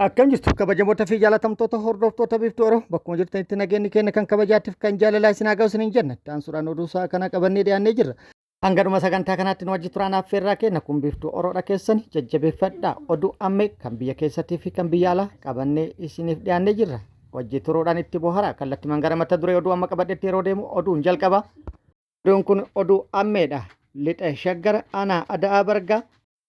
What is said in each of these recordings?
Akkam jirtu kabajamoota fi jaalatamtoota hordoftoota Biiftuu Oromoo bakkuma jirtanitti nageenyi keenya kan kabajaatiif kan jaalalaa isin haa ga'u isiniin jenna. Itti aansuudhaan oduu sa'a kana qabannee dhiyaannee jirra. Hanga dhuma sagantaa kanaatti nu wajji turaan affeerraa keenya kun Biiftuu Oroodha keessan jajjabeeffadhaa oduu ammee kan biyya keessattii fi kan biyya alaa qabannee isiniif dhiyaannee jirra. Wajji turuudhaan itti bohara kallattimaan gara mata duree oduu amma qabadhetti yeroo deemu oduun jalqaba. Oduun kun oduu ammeedha. Lixa Shaggar aanaa Ada'aa Bargaa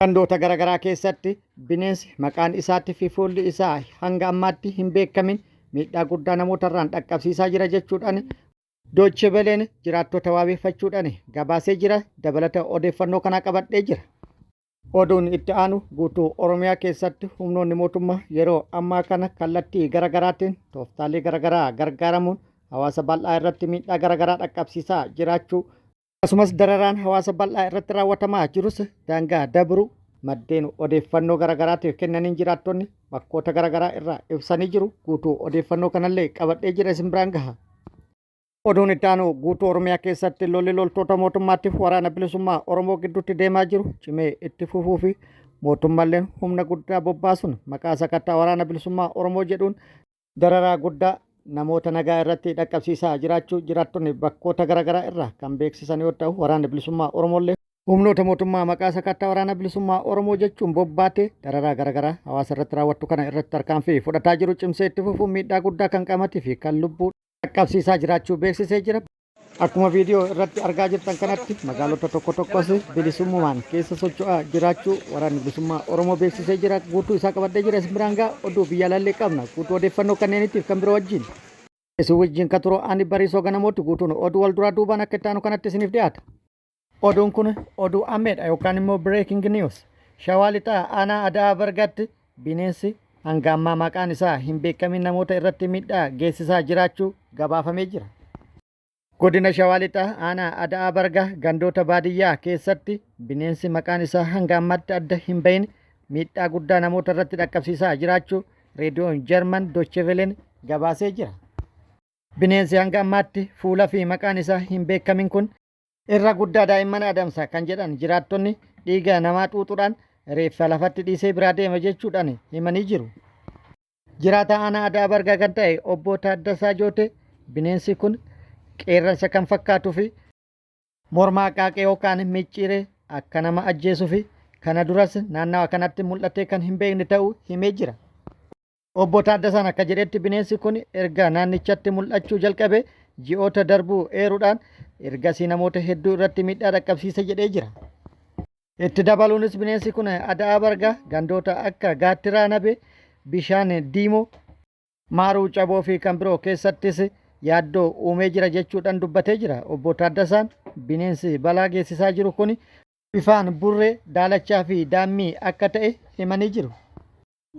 Gandoota garagaraa keessatti bineensi maqaan isaatti fi fuulli isaa hanga ammaatti hin beekamin miidhaa guddaa namootarraan dhaqqabsiisaa jira jechuudhaan Deutsche Welleen jiraattota waabeeffachuudhaan gabaasee jira. Dabalata odeeffannoo kanaa qabadhee jira. Oduun itti aanu guutuu Oromiyaa keessatti humnoonni mootummaa yeroo ammaa kana kallattii garagaraatiin tooftaalee garagaraa gargaaramuun hawaasa bal'aa irratti miidhaa garagaraa dhaqqabsiisaa jiraachuu Akkasumas dararaan hawaasa bal'aa irratti raawwatamaa jirus daangaa dabruu maddeen odeeffannoo garaagaraatiif kennaniin jiraattonni bakkoota garaagaraa irraa ibsanii jiru. Guutuu odeeffannoo kanallee qabadhee jira isin biraan gaha. Oduun itti aanu guutuu Oromiyaa keessatti lolli loltoota mootummaatiif waraana bilisummaa Oromoo gidduutti deemaa jiru cimee itti fufuu fi mootummalleen humna guddaa bobbaasuun maqaa sakattaa waraana bilisummaa Oromoo jedhuun Dararaa guddaa namoota nagaa irratti dhaqqabsiisaa jiraachuu jiraattonni bakkoota garaagaraa irraa kan beeksisan yoo ta'u, Waraanni Bilisummaa Oromoollee humnoota mootummaa maqaa sakattaa Waraana Bilisummaa Oromoo jechuun bobbaatee dararaa garaagaraa hawaasa irratti raawwattu kana irratti tarkaanfii fudhataa jiru cimsee itti fufuun miidhaa guddaa kan qaamatii fi kan lubbuu dhaqqabsiisaa jiraachuu beeksisee jira. Akkuma viidiyoo irratti argaa jirtan kanatti magaalota tokko tokkos bilisummaan keessa socho'aa jiraachuu waraanni bilisummaa Oromoo beeksisee jira. Guutuu isaa qabadhee jira isin biraan ga'a. Oduu biyya alaallee qabna. Guutuu odeeffannoo kanneeniitiif kan biroo wajjin. Isin wajjin ka turu ani Bariisoo Ganamooti. Guutuun oduu wal duraa duubaan akka itti aanu kanatti isiniif dhiyaata. Oduun kun oduu ammeedha yookaan immoo breaking news. Shawaa Lixaa aanaa Ada'aa Bargaatti bineensi hanga ammaa maqaan isaa hin beekamin namoota irratti miidhaa geessisaa jiraachuu gabaafamee jira. Godina Shawaa Lixaa aanaa Ada'aa Bargaa gandoota baadiyyaa keessatti bineensi maqaan isaa hanga ammaatti adda hin bahin miidhaa guddaa namoota irratti dhaqqabsiisaa jiraachuu reediyoon Jarman Deutsche Wellen gabaasee jira. Bineensi hanga ammaatti fuula fi maqaan isaa hin beekamin kun Irra guddaa daa'imman adamsa kan jedhan jiraattonni dhiiga namaa xuuxuudhaan reeffa lafatti dhiisee biraa deema jechuudhaan himanii jiru. Jiraataa aanaa Adaa Bargaa kan ta'e obbo Taaddasaa Jootee bineensi kun qeerransa kan fakkaatuu fi morma haqaaqee yookaan micciiree akka nama ajjeesuu fi kana duras naannawa kanatti mul'atee kan hin beekne ta'uu himee jira. Obbo Taaddasaan akka jedhetti bineensi kun erga naannichatti mul'achuu jalqabe ji'oota darbuu eeruudhaan ergasii namoota hedduu irratti miidhaa dhaqqabsiise jedhee jira. Itti dabaluunis bineensi kun Ada'aa Bargaa gandoota akka Gaattiraa Nabee, Bishaan Diimoo, Maaruu Caboo fi kan biroo keessattis yaaddoo uumee jira jechuudhaan dubbatee jira. Obbo Taaddasaan bineensi balaa geessisaa jiru kun bifaan burree, daalachaa fi daammii akka ta'e himanii jiru.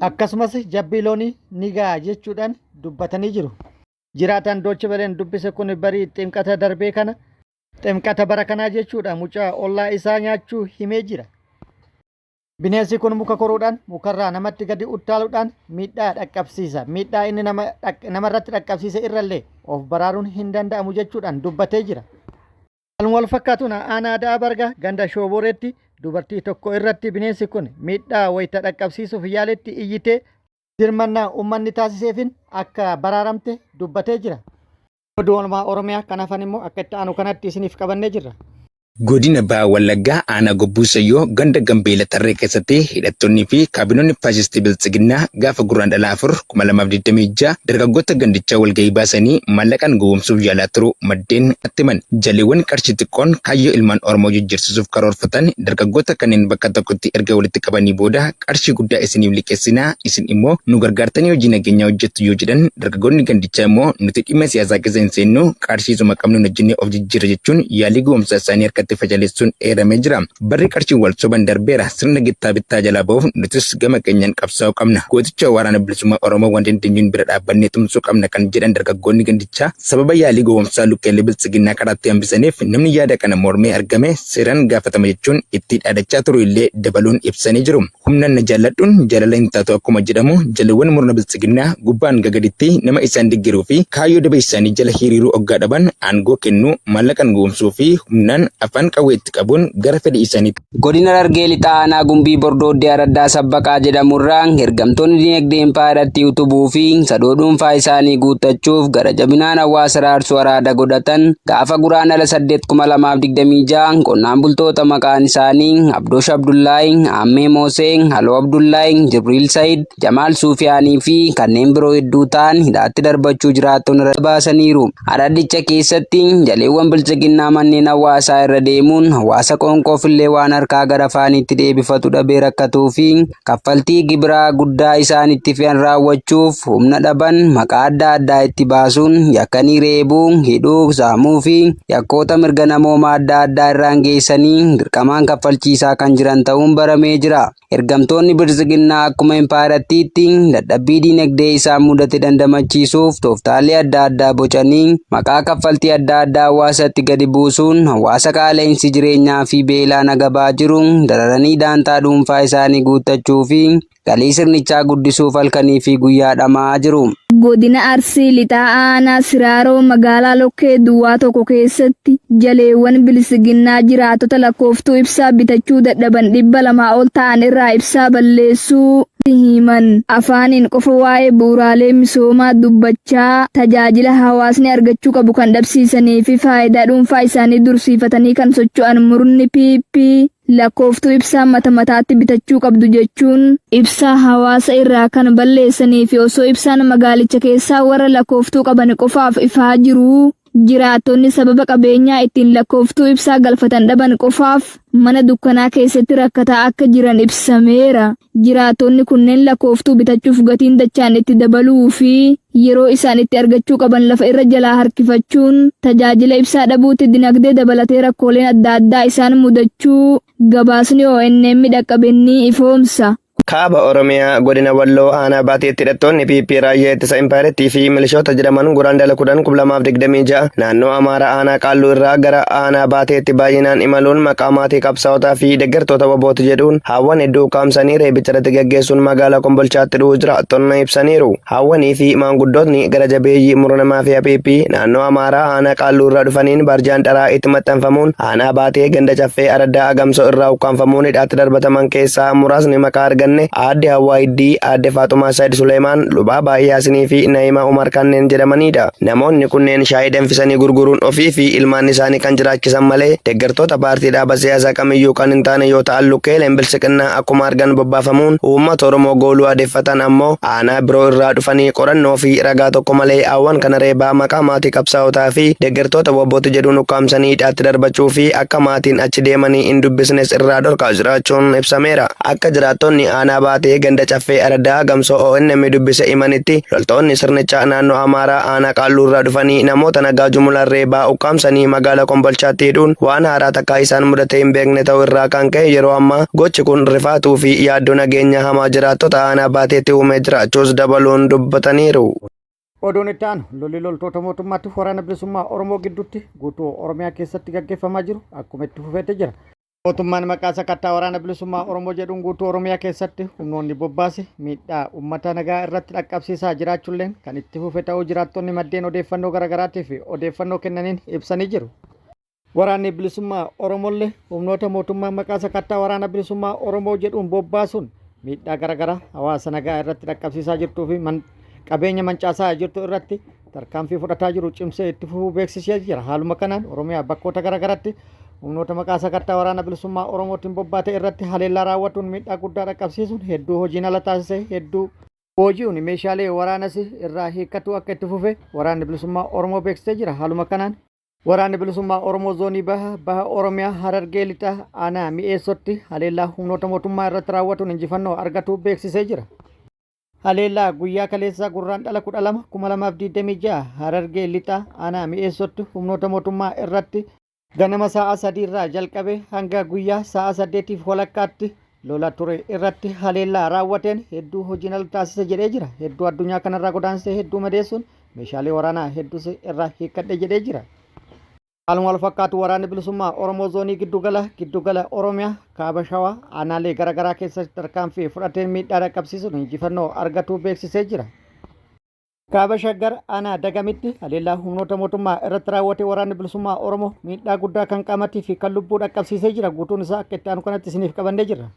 Akkasumas jabbii loonii ni ga'a jechuudhaan dubbatanii jiru. Jiraataan Deutsche Wellen dubbise kun barii ximqata darbee kana ximqata bara kanaa jechuudha mucaa ollaa isaa nyaachuu himee jira. Bineensi kun muka koruudhaan mukarraa namatti gadi uttaaluudhaan miidhaa dhaqqabsiisa. Miidhaa inni nama namarratti dhaqqabsiise irrallee of baraaruun hin danda'amu jechuudhaan dubbatee jira. Haaluma wal fakkaatuun aanaa Ada'aa Bargaa ganda Shooboreetti dubartii tokko irratti bineensi kun miidhaa wayita dhaqqabsiisuuf yaaletti iyyitee dirmannaa uummanni taasiseefin akka baraaramte dubbatee jira. Oduu oolmaa Oromiyaa kan hafan immoo akka itti aanu kanatti isiniif qabannee jirra. Godina Baha Wallaggaa aanaa Gobbuu Sayyoo ganda Gambeela Tarree keessatti hidhattoonnii fi kaabinoonni faashistii Biltsiginnaa gaafa Gurraandhala 4, 2026 dargaggoota gandichaa walgahii baasanii maallaqaan gowwoomsuuf yaalaa turuu maddeen natti himan. Jaleewwan qarshii xiqqoon kaayyoo ilmaan Oromoo jijjiirsisuuf karoorfatan dargaggoota kanneen bakka tokkotti erga walitti qabanii booda qarshii guddaa isiniif liqeessinaa isin immoo nu gargaartanii hojii nageenyaa hojjettu yoo jedhan dargaggoonni gandichaa immoo nuti dhimma siyaasaa keessa hin seennu qarshii isuma qabnuun hojjennee of jijjiirra jechuun yaalii gowwoomsaa isaanii harkatti fashaleessuun eeramee jira. Barri qarshiin wal soban darbeera. Sirna gittaa bittaa jalaa ba'uuf nutis gama keenyaan qabsaa'uu qabna. Gooticha Waraana Bilisummaa Oromoo waan dandeenyuun bira dhaabbannee tumsuu qabna kan jedhan dargaggoonni gandichaa sababa yaalii gowwomsaa lukkeelee Biltsiginnaa karaatti hambisaniif namni yaada kana mormee argame seeraan gaafatama jechuun itti dhaadachaa turuu illee dabaluun ibsanii jiru. Humnaan na jaalladhuun jaalala hin taatu akkuma jedhamu jaleewwan murna Biltsiginnaa gubbaa hanga gaditti nama isaan deggeruu fi kaayyoo daba isaanii jala hiriiruu oggaa dhaban aangoo kennuu, maallaqaan gowwomsuu fi humnaan afaan Afaan qawweetti qabuun gara fedhii isaaniitti Godina Harargee Lixaa Aanaa Gumbii Bordooddee Araddaa Sabbaqaa jedhamurraa ergamtoonni dinagdee impaayerattii utubuu fi sadoo dhuunfaa isaanii guuttachuuf gara jabinaan hawaasa raarsuu araada godhatan gaafa Guraandhala 8,2026 qonnaan bultoota maqaan isaanii Abdoosh Abdullaahi, Aammee Moosee, Haloo Abdullaahi, Jibriil Sayid, Jamaal Suufiyaanii fi kanneen biroo hedduu ta'an hidhaatti darbachuu jiraattonni baasaniiru. Araddicha keessatti jaleewwan bilchiginnaa manneen hawaasaa irra deemuun hawaasa qoonqoofillee waan harkaa gara afaaniitti deebifatu dhabee rakkatuu fi kaffaltii gibiraa guddaa isaan itti fe'an raawwachuuf humna dhaban maqaa adda addaa itti baasuun yakkanii reebuu, hidhuu, saamuu fi yakkoota mirga namoomaa adda addaa irraan geessanii dirqamaan kaffalchiisaa kan jiran ta'uun baramee jira. Ergamtoonni biltsiginnaa akkuma impaayerattiitti dadhabbii diinagdee isaan mudate dandamachiisuuf tooftaalee adda addaa bocanii maqaa kaffaltii adda addaa hawaasatti gadi buusuun hawaasa qaala'insi jireenyaa fi beelaan agabaa jiru dararanii daantaa dhuunfaa isaanii guuttachuu fi galii sirnichaa guddisuuf halkanii fi guyyaa dhama'aa jiru. Godina Arsii Lixaa Aanaa Siraaroo magaalaa Lokkee Duwwaa 1 keessatti jaleewwan bilisiginnaa jiraattota lakkooftuu ibsaa bitachuu dadhaban 200 ol ta'an irraa ibsaa balleessuu himan. Afaaniin qofa waa'ee bu'uuraalee misoomaa dubbachaa tajaajila hawaasni argachuu qabu kan dhabsiisanii fi faayidaa dhuunfaa isaanii dursiifatanii kan socho'an murni PP lakkooftuu ibsaa mata mataatti bitachuu qabdu jechuun ibsaa hawaasa irraa kan balleessanii fi osoo ibsaan magaalicha keessaa warra lakkooftuu qaban qofaaf ifaa jiruu jiraattonni sababa qabeenyaa ittiin lakkooftuu ibsaa galfatan dhaban qofaaf mana dukkanaa keessatti rakkataa akka jiran ibsameera. Jiraattonni kunneen lakkooftuu bitachuuf gatiin dachaan itti dabaluu fi yeroo isaan itti argachuu qaban lafa irra jalaa harkifachuun tajaajila ibsaa dhabuutti dinagdee dabalatee rakkooleen adda addaa isaan mudachuu gabaasni ONM dhaqqabe ni ifoomsa. Kaaba Oromiyaa godina Walloo aanaa Baateetti hidhattoonni PP raayyaa ittisa impaayerattii fi milishoota jedhaman Guraandhala 10, 2026 naannoo Amaaraa aanaa Qaalluu irraa gara aanaa Baateetti baay'inaan imaluun maqaa maatii qabsaa'otaa fi deggertoota WBOti jedhuun haawwan hedduu ukkaamsanii reebicha irratti gaggeessuun magaalaa Kombolchaatti dhuu jiraattonni ibsaniiru. Haawwanii fi maanguddootni gara jabeeyyii murna maafiyaa PP naannoo Amaaraa aanaa Qaalluu irraa dhufaniin barjaan dharaa itti maxxanfamuun aanaa Baatee ganda Caffee araddaa Agamsoo irraa ukkaamfamuun hidhaatti darbataman keessaa muraasni maqaa arganne Aadde Hawwaa Iddii, Aadde Faaxumaa Said Suleemaan, Lubaa Baay'ee fi Na'imaa Umar kanneen jedhamanidha. Namoonni kunneen shaayii danfisanii gurguruun ofii fi ilmaan isaanii kan jiraachisan malee deeggartoota paartii dhaaba siyaasaa kamiyyuu kan hin taane yoo ta'an, lukkeeleen bilsiqinnaa akkuma argan bobbaafamuun uummata Oromoo gooluu adeeffatan ammoo aanaa biroo irraa dhufanii qorannoo fi ragaa tokko malee hawwan kana reebaa maqaa maatii qabsaa'otaa fi deeggartoota WBOti jedhuun ukkaamsanii hidhaatti darbachuu fi akka maatiin achi deemanii hin dubbisnes irraa dhorkaa jiraachuun ibsameera. Akka jiraattonni aanaa Baatee ganda Caffee Araddaa Gamsoo ONM dubbise himanitti, loltoonni sirnichaa naannoo Amaaraa aanaa Qaalluu irraa dhufanii namoota nagaa jumulaan reebaa ukkaamsanii magaalaa Kombolchaatti hidhuun waan haaraa takkaa isaan mudatee hin beekne ta'uu irraa kan ka'e yeroo ammaa gochi kun rifaatuu fi yaaddoo nageenya hamaa jiraattota aanaa Baateetti uumee jiraachuus dabaluun dubbataniiru. Oduun itti aanu lolli loltoota mootummaatti waraana bilisummaa Oromoo gidduutti guutuu Oromiyaa keessatti gaggeeffamaa jiru akkuma itti fufeetti jira. Mootummaan maqaa sakattaa waraana bilisummaa Oromoo jedhuun guutuu Oromiyaa keessatti humnoonni bobbaase miidhaa uummata nagaa irratti dhaqqabsiisaa jiraachuulleen kan itti fufe ta'uu jiraattonni maddeen odeeffannoo garaagaraatiif odeeffannoo kennaniin ibsanii jiru. Waraanni bilisummaa Oromollee humnoota mootummaa maqaa sakattaa waraana bilisummaa Oromoo jedhuun bobbaasuun miidhaa garaagaraa hawaasa nagaa irratti dhaqqabsiisaa jirtuu fi qabeenya mancaasaa jirtu irratti tarkaanfii fudhataa jiru cimsee itti fufuu beeksisee jira. Haaluma kanaan Oromiyaa bakkoota garaagaraatti humnoota maqaa sakattaa waraana bilisummaa Oromootiin bobbaate irratti haleellaa raawwatuun miidhaa guddaa dhaqqabsiisuun hedduu hojiin ala taasisee hedduu booji'uun meeshaalee waraanas irraa hiikkatu akka itti fufe waraanni bilisummaa Oromoo beeksisee jira. Haaluma kanaan Waraanni Bilisummaa Oromoo Zoonii Baha Baha Oromiyaa Harargee Lixaa Aanaa Mi'eessotti haleellaa humnoota mootummaa irratti raawwatuun injifannoo argatu beeksisee jira. Haleellaa guyyaa kaleessaa Gurraandhala 12, 2026 Harargee Lixaa Aanaa Mi'eessotti humnoota mootummaa irratti ganama sa'a 3 irraa jalqabee hanga guyyaa sa'a 8f walakkaatti lola ture irratti haleellaa raawwateen hedduu hojiin ala taasise jedhee jira. Hedduu addunyaa kanarraa godaansee hedduu madeessuun meeshaalee waraanaa hedduus irraa hiikkadhe jedhee jira. Haaluma wal fakkaatu waraanni bilisummaa Oromoo zoonii giddugala giddugala Oromiyaa kaaba Shawaa aanaalee garaagaraa keessatti tarkaanfii fudhateen miidhaa dhaqqabsiisuun injifannoo argatuu beeksisee jira. Kaaba Shaggar aanaa Dagamitti haleellaa humnoota mootummaa irratti raawwate waraanni bilisummaa Oromoo miidhaa guddaa kan qaamatii fi kan lubbuu dhaqqabsiisee jira. Guutuun isaa akka itti aanu kanatti isiniif qabannee jirra.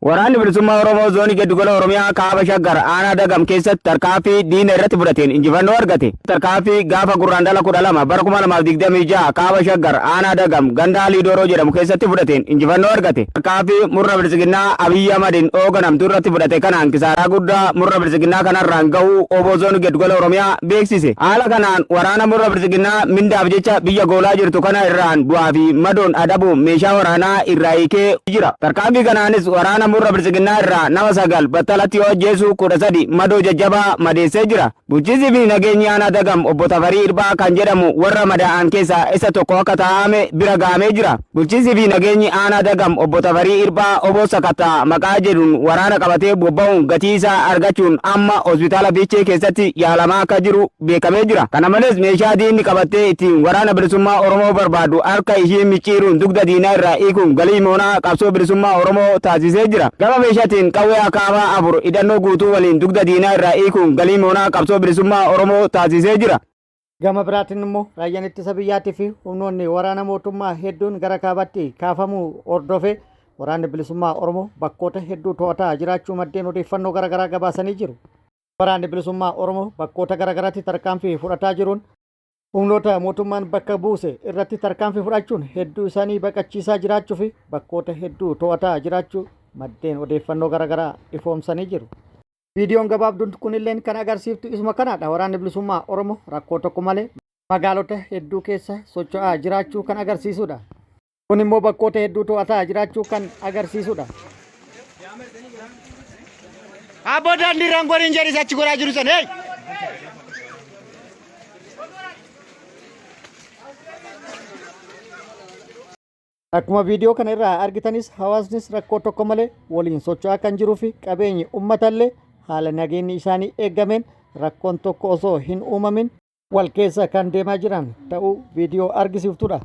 Waraanni Bilisummaa Oromoo Zoonii Giddugala Oromiyaa Kaaba Shaggar Aanaa Dagam keessatti tarkaanfii diina irratti fudhateen injifannoo argate. Tarkaanfii gaafa Gurraandhala 12 bara 2026 Kaaba Shaggar Aanaa Dagam ganda Alii Dooroo jedhamu keessatti fudhateen injifannoo argate. Tarkaanfii murna Biltsiginnaa Abiyyi Ahmadiin hooganamtu irratti fudhate kanaan kisaaraa guddaa murna Biltsiginnaa kanarraan gahuu wbo Zoonii Giddugala Oromiyaa beeksise. Haala kanaan waraana murna Biltsiginnaa mindaaf jecha biyya goolaa jirtu kana irraan du'aa fi madoon adabuun meeshaa waraanaa irraa hiikee jira. Tarkaanfii kanaanis waraana murna Biltsiginnaa irraa nama 9 battalatti yoo ajjeesu 13 madoo jajjabaa madeessee jira. Bulchiinsi fi nageenyi aanaa Dagam obbo Tafarii Irbaa kan jedhamu warra madaa'an keessaa isa tokko akka ta'ame bira ga'amee jira. Bulchiinsi fi nageenyi aanaa Dagam obbo Tafarii Irbaa oboo sakatta'a maqaa jedhuun waraana qabatee bobba'uun gatii isaa argachuun amma hospitaala Fiichee keessatti yaalamaa akka jiru beekamee jira. Kana malees meeshaa diinni qabattee ittiin Waraana Bilisummaa Oromoo barbaaddu harka ishii micciiruun dugda diinaa irraa hiikuun galii moonaa qabsoo bilisummaa Oromoo taasisee jira. Gama meeshatiin qawwee akm 4 hidhannoo guutuu waliin dugda diinaa irraa hiikuun galii moonaa qabsoo bilisummaa Oromoo taasisee jira. Gama biraatiin immoo raayyaan ittisa biyyaatii fi humnoonni waraana mootummaa hedduun gara kaabatti kaafamuu hordofee waraanni bilisummaa Oromoo bakkoota hedduu to'ataa jiraachuu maddeen odeeffannoo garaagaraa gabaasanii jiru. Waraanni Bilisummaa Oromoo bakkoota garaagaraatti tarkaanfii fudhataa jiruun humnoota mootummaan bakka buuse irratti tarkaanfii fudhachuun hedduu isaanii baqachiisaa jiraachuu fi bakkoota hedduu to'ataa jiraachuu maddeen odeeffannoo garaagaraa ifoomsanii jiru. Viidiyoon gabaabduun kunilleen kan agarsiiftu isuma kanaadha. Waraanni Bilisummaa Oromoo rakkoo tokko malee magaalota hedduu keessa socho'aa jiraachuu kan agarsiisudha. Kun immoo bakkoota hedduu to'ataa jiraachuu kan agarsiisudha. Abboo daandii irraan goriin jedhis achi goraa jiru sana. Hey! Akkuma viidiyoo kana irraa argitanis hawaasnis rakkoo tokko malee waliin socho'aa kan jiruu fi qabeenyi uummatallee haala nageenyi isaanii eegameen rakkoon tokko osoo hin uumamin wal keessa kan deemaa jiran ta'uu viidiyoo argisiiftudha.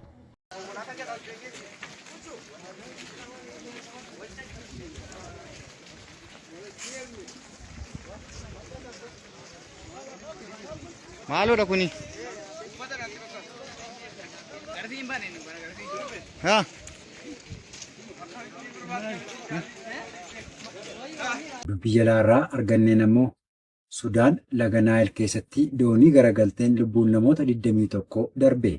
Maaloodha kuni? Haa. Dubbii jalaarraa arganneen ammoo Sudaan laga Naayil keessatti doonii garagalteen lubbuun namoota 21 darbe.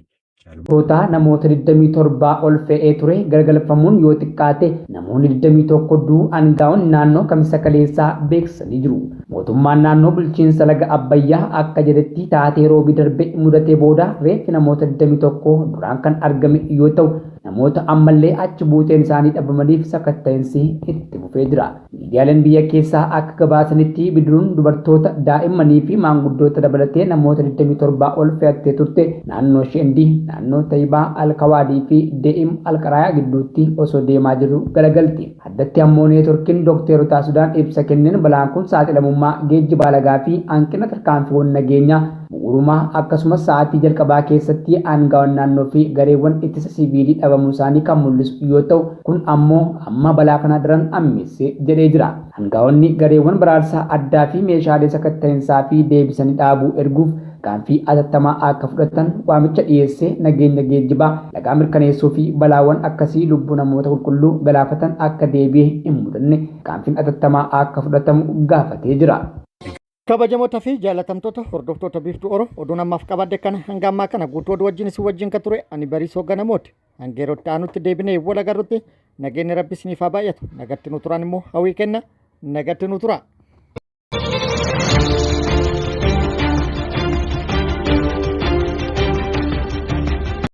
Kootaa namoota 27 ol fe'ee ture garagalfamuun yoo xiqqaate namoonni 21 du'uu angaa'onni naannoo Kamisa kaleessaa beeksisanii jiru. Mootummaan naannoo bulchiinsa laga Abbayyaa akka jedhetti taatee Roobii darbe mudatee booda reeffi namoota 21 duraan kan argame yoo ta'u namoota ammallee achi buuteen isaanii dhabamaniif sakatta'insi itti fufee jira. Miidiyaaleen biyya keessaa akka gabaasanitti bidiruun dubartoota, daa'immanii fi maanguddoota dabalatee namoota 27 ol fe'attee turte naannoo Sheendii, naannoo Tayibaa Al-Kawaadii fi De'im Al-Qaraayaa gidduutti osoo deemaa jiru galagalti. Addatti ammoo neetworkiin dokteerotaa Sudaan ibsa kenneen balaan kun saaxilamummaa geejjibaa lagaa fi hanqina tarkaanfiiwwan nageenyaa bu'uurumaa akkasumas sa'aatii jalqabaa keessatti aangawoonni naannoo fi gareewwan ittisa siviilii dhabamuu isaanii kan mul'isu yoo ta'u, kun ammoo amma balaa kana daran hammeesse jedhee jira. Angawoonni gareewwan baraarsaa addaa fi meeshaalee sakatta'insaa fi deebisanii dhaabuu erguuf tarkaanfii atattamaa akka fudhatan waamicha dhiyeessee nageenya geejjibaa lagaa mirkaneessuu fi balaawwan akkasii lubbuu namoota qulqulluu galaafatan akka deebi'ee hin mudanne tarkaanfiin atattamaa akka fudhatamu gaafatee jira. Kabajamoota fi jaalatamtoota hordoftoota Biiftuu Oro oduun ammaaf qabadde kana hanga ammaa kana guutuu oduu wajjin isin wajjin kan ture ani Bariisoo Ganamooti. Hanga yeroo itti aanutti deebinee wal agarrutti nageenyi Rabbi isiniif haa baay'atu. Nagatti nu turaan immoo hawwii kenna. Nagatti nu tura.